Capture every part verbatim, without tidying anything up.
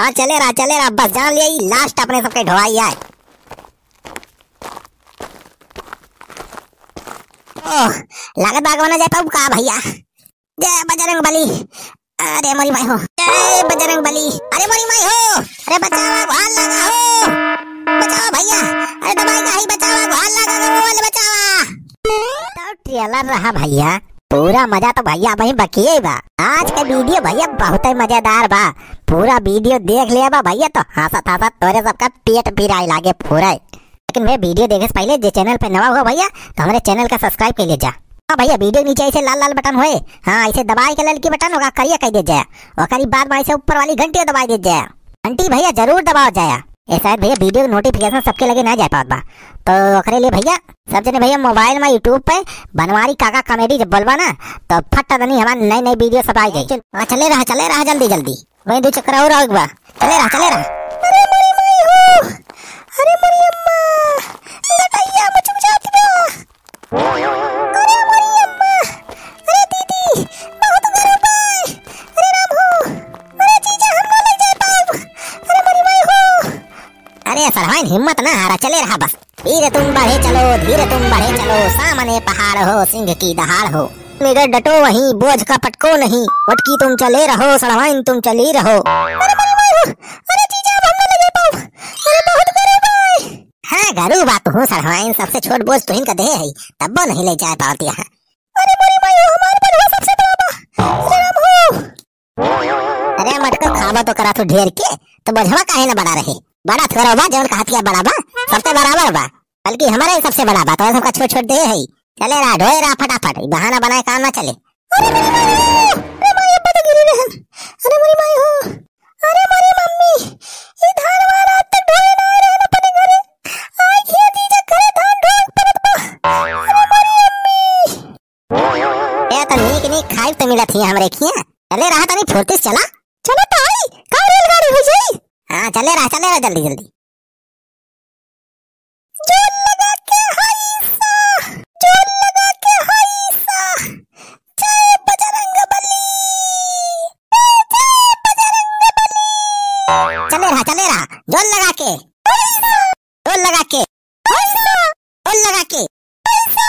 हाँ, चले रहा, चले रहा, बस जान लिया, ई last अपने सबके ढोवाई आए। ओह, लागत बा आगे ना जाए पाउब का भैया? जय बजरंग बली। अरे मोरी माई हो, जय बजरंग बली। अरे मोरी माई हो, अरे बचावा, गोहार लागा हो, बचावा भैया, अरे दबाई गाही, बचावा, गोहार लागा हो, अरे बचावा। तो trailer रहा भैया, पूरा मजा तो भैया अबहीं बकिए बा। आज का video भैया बहुते मजेदार बा, पूरा video देख लिया बा भैया, तो हंसत हंसत तोरे सबका पेट पिराए लागे पूरा। लेकिन भैया, video देखे से पहले जे channel पे नवा हुआ भैया, तो हमरे channel का subscribe कर ले जा। हाँ भैया, video के नीचे ऐसे लाल लाल button होए, हाँ, ऐसे दबाए के ललकी button होगा, करिया कह दे जाए, ओकरी बाद में ऐसे ऊपर वाली घंटी दबाए दे जाए। घंटी भैया जरूर दबाओ जाए। ए शायद भैया, video के notification सबके लगे ना जा पावत बा, तो ओकरे लिए भैया, सब जने भैया mobile में YouTube पे बनवारी काका comedy जब बोलबा ना, तो फट दनी हमार नई नई video सब आ जाए। हाँ, चले रहा, चले रहा, जल्दी जल्दी। वहीं दो चक्कर और आवे के बा। चले रहा, चले रहा। अरे मोरी माई हो, अरे मोरी अम्मा, गटैया में चुभ जात बा। अरे मोरी अम्मा, अरे दीदी, बहुत गरम बा। अरे राम हो, अरे जीजा, हम ना ले जाए पाएब। अरे मोरी माई हो। अरे सरहाइन, हिम्मत ना हारा, चले रहा बस। धीरे तुम बढ़े चलो, धीरे तुम बढ़े चलो, सामने पहाड़ हो, सिंह की दहाड़ हो। निगर डटो वहीं, बोझ का पटको नहीं, मटकी तुम चले रहो, सड़वाइन तुम चली रहो। अरे मोरी माई हो, अरे जीजा, अब हम ना ले जाए पाउब। अरे बहुत गरु बा। हाँ, गरु बा तू, सड़वाइन, सबसे छोट बोझ तुहिन का देह है, तब्बो नहीं ले जाए पावत यहाँ। अरे मोरी माई हो, हमार बोझवा सबसे बड़ा बा। अरे राम हो। अरे मटको, खाबा तो करा तू ढेर के, तो बोझवा काहे ना बड़ा रहे? बड़ा थोड़ा बा, जौन कहत किया बड़ा बा, सबसे बराबर बा। बल्कि हमारे ही सबसे बड़ा बा, तो सबका छोट छोट दे है। चले रहा, ढोए रहा फटाफट, ई बहाना बनाए काम ना चले। अरे मोरी माई हो, अरे माई, अब तो गिरी रहन। अरे मोरी माई हो, अरे मोरी मम्मी, ई धान वाला आज तक ढोए ना रहे अपने घरे। आज ये दीदी घरे धान ढोए परत बा। अरे मोरी मम्मी। ए, तो नीक नीक खाइब तो मिलत ही हमरे खिया। चले रहा तनी फुर्ती से चला। चलो तो आई, का रेलगाड़ी हो जाई? हाँ, चले रहा, चले रहा जल्दी जल्दी। जोर लगा के हाय सा, जोर लगा के हाय सा। जय बजरंग बली, जय बजरंग बली। चले रहा, चले रहा, जोर लगा के। हाय सा। जोर लगा के। पैसा, जोर लगा के। पैसा।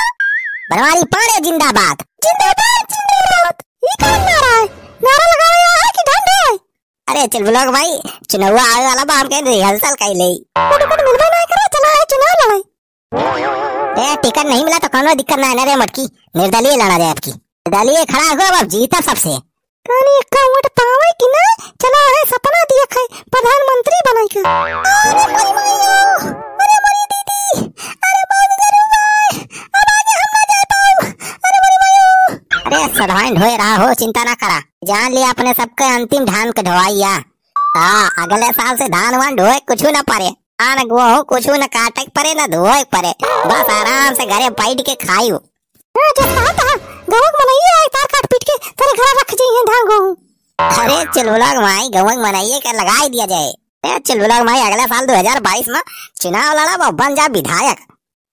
बनवारी पाड़े जिंदाबाद। जिंदाबाद, जिंदाबाद। ई कौन नारा है? नारा लगावे आया है कि ढंढे है? अरे चुलबुलवा भाई, चुनौवा आवे वाला बा, हम कहे rehearsal कर ले। तो टिकट मिलबे नहीं करे, चला है चुनाव लड़ाई। ए, टिकट नहीं मिला तो कौनो दिक्कत ना है ना रे मटकी, निर्दलीय लड़ा जाए अब की। निर्दलीय खड़ा हुआ, अब जीता सबसे। कहानी एक्का वोट पावे कि ना? चला है सपना दिया खाए प्रधानमंत्री बनाई के। अरे मोरी माई हो, अरे मोरी दीदी, अरे बहुत गरीब है, अब आगे हम ना जा पाऊ। अरे मोरी माई हो। अरे सड़वाइन ढोए रहा हो, चिंता ना करा, जान लिया अपने सबके अंतिम धान के ढोवाई आ। हाँ, अगले साल से धान वान ढोए कुछ ना परे, आन गोहूँ कुछ न काटे के परे, न धोए के परे, बस आराम से घरे बैठ के खाई हो। हाँ, जब कहा था, गवक मनइये आए तार काट पीट के तेरे घर रख जाइए धान गोहूँ। अरे चुलबुलवा के माई, गवक मनइये के लगाई दिया जाए। ए चुलबुलवा के माई, अगला साल दो हजार बाईस में चुनाव लड़ा, वो बन जा विधायक।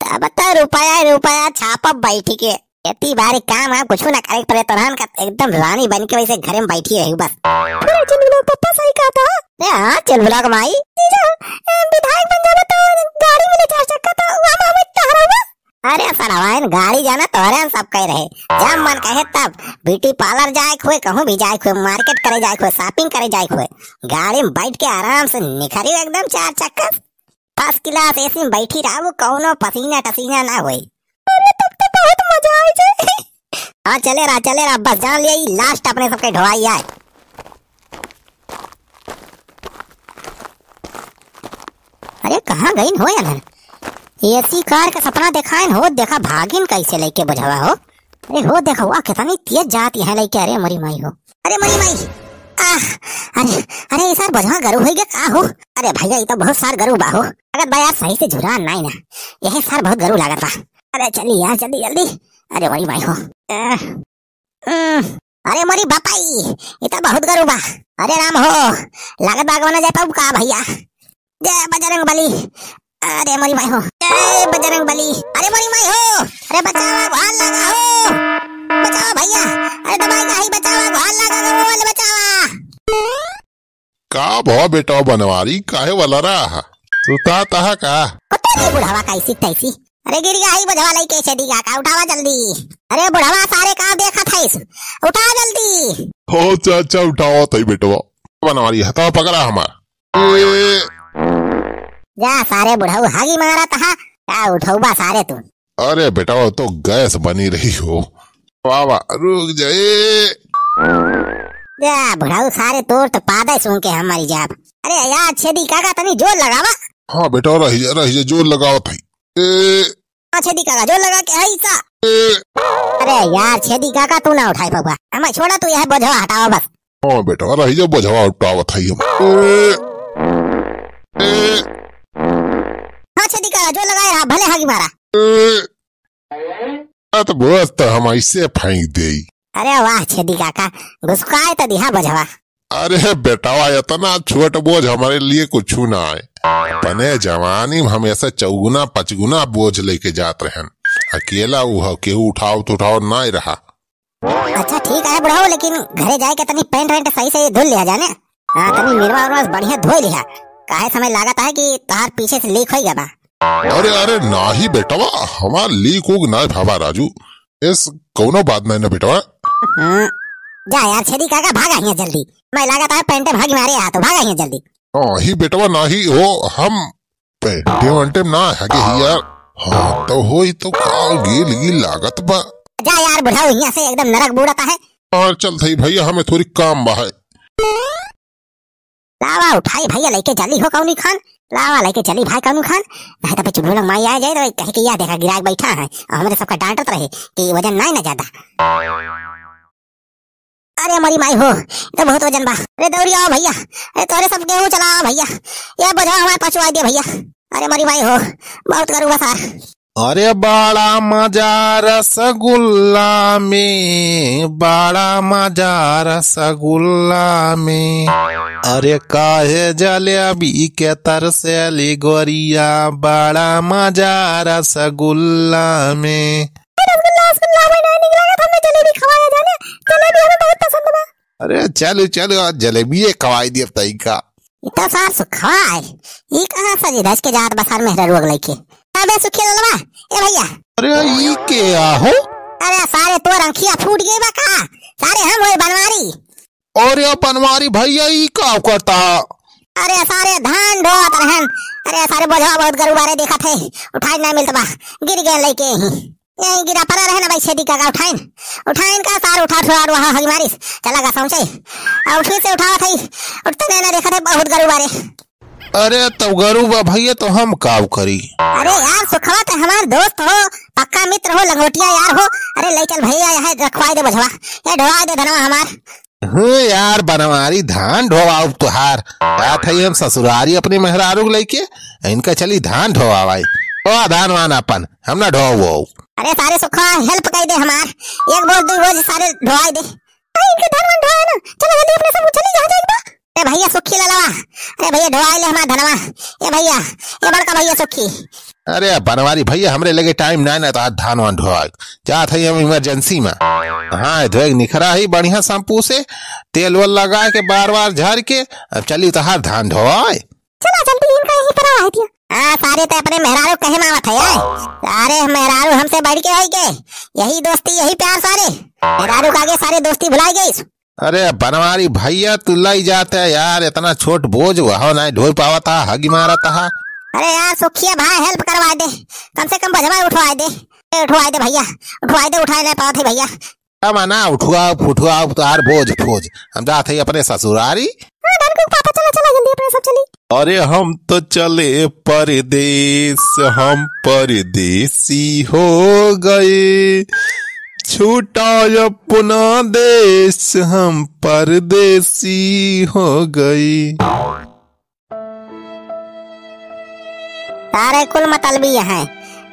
तब तो रुपया रुपया छापब बैठ के। खेती बारी काम है, कुछ ना करे के परे, तोरहन का एकदम रानी बन के वैसे घरे में बैठी रही बस। अरे चुलबुलवा, पप्पा सही कहा था। ए हाँ चुलबुलवा के माई। जीजा, ए, विधायक बन जाबे तो गाड़ी मिले चार चक्का, तो हम हमें तहरा बा। अरे सड़वाइन, गाड़ी जाना तोहरे हम सब कह रहे, जब मन कहे तब ब्यूटी पार्लर जाए के होए, कहूँ भी जाए के होए, मार्केट करे जाए के होए, shopping करे जाए के होए, गाड़ी में बैठ के आराम से निखरी एकदम चार चक्कर, first class AC में बैठी रहबू, कौनो पसीना टसीना ना होई। अरे तब तो बहुत मजा आ जाए। हाँ चले रहा, चले रहा, बस जान लिया, ई last अपने सबके ढोवाई आए। अरे कहाँ गइन हो यार? AC car के सपना देखाइन हो, देखा भागिन कैसे लेके बुझावा हो। अरे हो देखा, वाह कितनी तेज जाती है लेके। अरे मोरी माई हो, अरे मोरी माई, आह, अरे, अरे ये सार बुझावा गरु होई गे का हो? अरे भैया, ये तो बहुत सार गरु बा हो। अगर बा यार सही से झुरा नाई ना, यही सार बहुत गरु लागत बा। अरे चली यार जल्दी जल्दी। अरे मोरी माई हो, आह। उम, अरे मोरी बापाई, ई त बहुत गरु बा। अरे राम हो, लागत बा आगवा ना जाए पाउब का भैया? जय बजरंग बली। अरे मोरी माई हो, जय बजरंग बली। अरे मोरी माई हो, अरे बचावा, गोहार लागा हो, बचावा भैया, अरे दबाई गाही, बचावा, गोहार लागा हो, अरे बचावा। का भवा बेटवा बनवारी, काहे वाला रहा? सुता तहा का? कुत्ता नहीं बुढ़ावा कैसी तैसी। अरे गिर गया ही बोझवा लइके छेदी काका, उठावा जल्दी। अरे बुढ़वा सारे का देखत हइस, उठा जल्दी। हो चाचा उठावा तई बेटवा। बनवारी हथवा पकड़ा हमार। ए, जा सारे बुढ़ऊ हागी मारत हा, का उठउबा सारे तू? अरे बेटा, वो तो गैस बनी रही हो। वाह, वाह, रुक जा, ए। जा बुढ़ऊ सारे तोर तो पादे सूंघ के हम मरी जाब। अरे यार, छेदी काका तनी जोर लगावा। हाँ बेटा, रही जा, रही जा, जोर लगावत हई। ए। हाँ, छेदी काका, जोर लगा के हई सा। ए। अरे यार, छेदी काका, तू ना उठाई पउबा। हमें छोड़ा, तू यह बोझवा हटावा बस। हाँ बेटा, रही जा, बोझवा उठावत हई हम। ए, ए। हाँ, छेदी काका, जोर लगाए रहा, भले हागी मारा। ए, आ तो बोझ तो हम ऐसे फेंक देई। अरे वाह, छेदी काका, घुसकाए तो दिहा बोझवा। अरे बेटवा, इतना छोट बोझ हमारे लिए कुछ ना आए। अपने जवानी में हम ऐसे चौगुना पचगुना बोझ लेके जात रहन। अकेला ऊ ह, केहू उठाओ तो उठाओ ना रहा। अच्छा ठीक है बुढ़ऊ, लेकिन घरे जाए के तनी पैंट वैंट सही से धुल लिहा जाने। हाँ, तनी निरमा उरमा बढ़िया धोई लिहा। काहे समय लागत है कि तोहार पीछे से लीक होई गवा। अरे, अरे, नाही बेटवा, हमार लीक उक ना भावा राजू। इस कौनो बात नहीं ना बेटवा। हम्म, जा यार छेदी काका, भागा हियाँ जल्दी। मैं लागत है पैंटे भाग मारे आ, तो भागा हियाँ जल्दी। नाही बेटवा, नाही हो, हम पैंटे वैंटे में ना हगे ही यार। हाँ, तो होई तो का गील गील लागत बा। जा यार बुढ़ऊ, हियाँ से एकदम नरक बूड़त है। और चल थई भैया, हमें थोड़ी काम बा है। लावा उठाई भैया, लेके चली हो कौनी खान। लावा लेके चली भाई कौनी खान। नहीं तो चुड़ैल माई आ जाए तो कहे कि या देखा गिराक बैठा है और हमरे सबका डांटत रहे कि वजन नहीं ना ज्यादा। अरे मोरी माई हो, ये तो बहुत वजन बा। अरे दौड़ी आओ भैया, अरे तोरे सब गेहूं चलाओ भैया, ये बोझवा हमारे पचवा दे भैया। अरे मोरी माई हो, बहुत गरु बा सार। अरे बड़ा मजा रसगुल्ला में, बड़ा मजा रसगुल्ला में। अरे काहे जलेबी के तरसेली गोरिया, बड़ा मजा रसगुल्ला में। रसगुल्ला, रसगुल्ला, हमें नहीं निक लागत, हमें जलेबी खवाया जाने, जलेबी हमें बहुत पसंद बा। अरे चलो, चलो, आज जलेबिये खवाई दिया तई का। ई तो सार सुखवा है, ई कहाँ सजी धज के जात बा सार मेहरा रोग लइके। अबे सुखी ललवा, ए भैया। अरे ई के आहो? अरे सारे तोर अंखिया फूट गई बा का? सारे हम होए बनवारी। अरे बनवारी भैया, ई का करता? अरे सारे धान ढोत रहन। अरे सारे बोझवा बहुत गरु बारे देखत है, उठाए ना मिलत बा, गिर गए लइके ही। यही गिरा पड़ा रहे ना भाई, छेदी काका उठाइन, उठाइन का सार उठा उठा वहाँ हगी मारिस, चला गा सौंचे। और फिर से उठावत है, उठते नहीं ना देखत है, बहुत गरु बारे। अरे तब गरु बा भैया, तो हम काव करी? अरे यार सुखवा तो हमार दोस्त हो, पक्का मित्र हो, लंगोटिया यार हो। अरे ले चल भैया, यहाँ रखवाई दे बोझवा, ये ढोवाई दे धनवा हमार। हूँ यार बनवारी, धान ढोवाउब तुहार। जात हई हम ससुरारी अपने मेहरारू के लइके, इनका चली धान ढोवावाई। ओ धान वान अपन, हम ना ढोवाउब। अरे सारे सुखा help कर दे हमार, एक बोझ दो बोझ सारे ढोवाई दे। अरे इनके धान वान ढोवाए ना, चलो जल्दी अपने सब चली जहाँ जाए बा। ए भैया सुखी ललवा, अरे भैया ढोवाई ले हमार धनवा। ए भैया, ए बड़का भैया सुखी। अरे बनवारी भैया, हमरे लगे time ना, ना तो आज धान वान ढोवाए। जात हई हम emergency में। हाँ, धोए के निखरा ही बढ़िया shampoo से, तेल वेल लगा के बार बार झाड़ के, अब चली तोहार धान ढोवाए। चला जल्दी इनका यहीं पर आवा है दिया। हाँ, सारे तो अपने मेहरारू कहे मावत है, आए। सारे मेहरारू हमसे बढ़ के होई के, यही दोस्ती, यही प्यार सारे। मेहरारू का आगे सारे दोस्ती भुलाई गई। अरे बनवारी भैया, तू लई जाते यार, इतना छोट बोझ वह नहीं ढोई पावत हा, हगी मारत हा। अरे यार सुखिया भाई, help करवा दे, कम से कम बोझवा उठवा दे। ए, उठवा दे भैया, उठवा दे, उठा नहीं पावत है भैया। अब ना उठुआ फुठुआ, अब तोहार बोझ ठोझ, हम जात है अपने ससुरारी। हाँ, धन के पापा, चला, चला, जल्दी अपने सब चली। अरे हम तो चले परदेस, हम परदेसी हो गए, छूटा अपना देश, हम परदेसी हो गए। सारे कुल मतलबी हैं,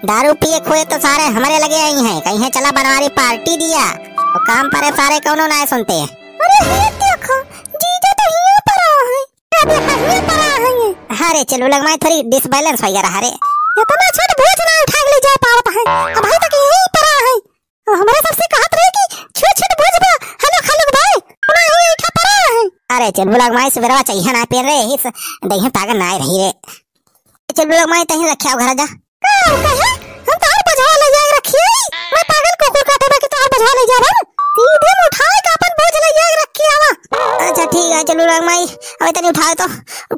दारू पिए खुए तो सारे हमरे लगे आई हैं, कहीं है चला बनवारी party दिया, तो काम परे सारे कौनो ना सुनते। अरे ये देखो, जीजा तो हिया पर आ है। अबे हाँ, हिया पर आ है। अरे चलो लग माई थोड़ी disbalance हो गया रहा रे। इतना छोट बोझ ना उठा के ले जा पावत है, अब भाई तक यहीं पर आ है। और हमारे सबसे कहत रहे कि छोट छोट बोझ बा, हलो खालुक भाई, उना ही उठा पर आ है। अरे चुलबुला के माई, सुबेरवा चाहिए ना पेर रे, हिस दहिया ताकत ना रही रे। चुलबुला के माई, तहीं रखिया घर जा। का हो कहे? हम तोहार बझवा ले जाए रखिए। मैं पागल कुकुर काटे बा कि तोहार बझवा ले जाए हम। सीधे में उठाए का अपन बोझ ले जाए रखिए आवा। अच्छा ठीक है चुलबुला के माई, अबे तनी उठाओ तो,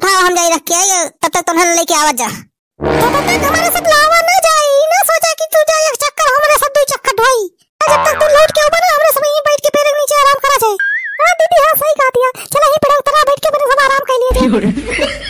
उठाओ हम जाए रखिए, तब तक तुन्हें लेके आवत जा। तब तक हमारे सब लावा ना जाए, ना सोचा कि तू जाए एक चक्कर, हमारे सब दो चक्कर ढोई। जब तक तू लौट के ऊपर ना, हमरे सब यहीं बैठ के पेड़ के नीचे आराम करा जाए। हाँ दीदी, हाँ सही कहा दिया। चला ही पेड़ उतरा, बैठ के अपने सब आराम कर लिए जाए।